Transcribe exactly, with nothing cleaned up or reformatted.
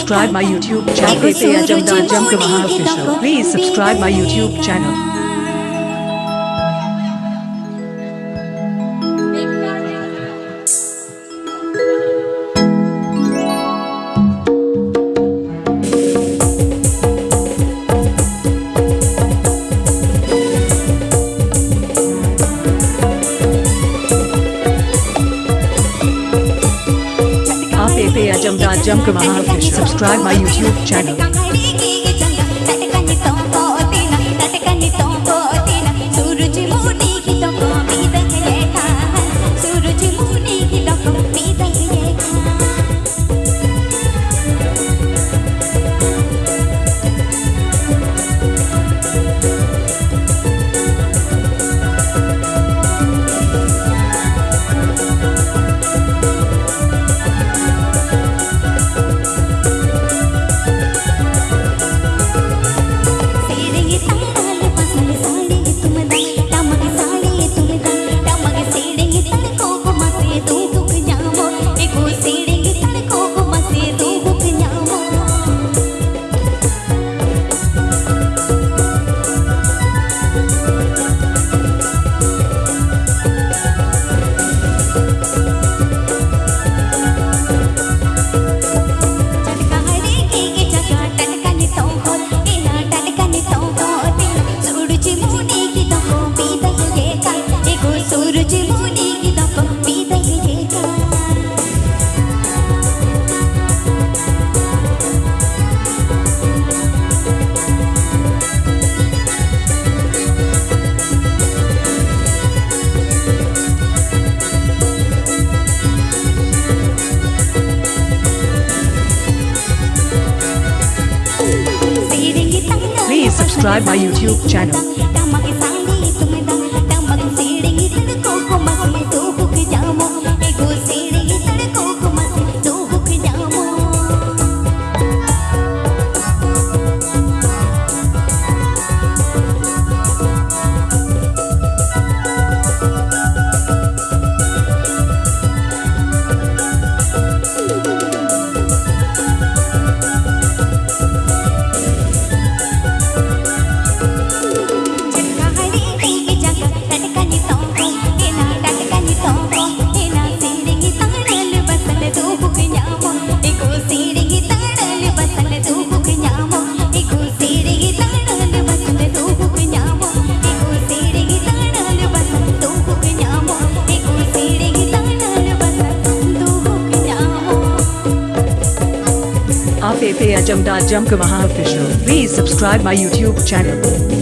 Subscribe my YouTube channel. Please subscribe my YouTube channel. आप पे आजम आजम कमाल। Subscribe my YouTube channel. Please subscribe my YouTube channel. ᱟᱯᱮ ᱯᱮ ᱟᱸᱡᱚᱢ ᱫᱟ ᱡᱚᱢᱠᱟᱣᱟ official. Please subscribe my YouTube channel.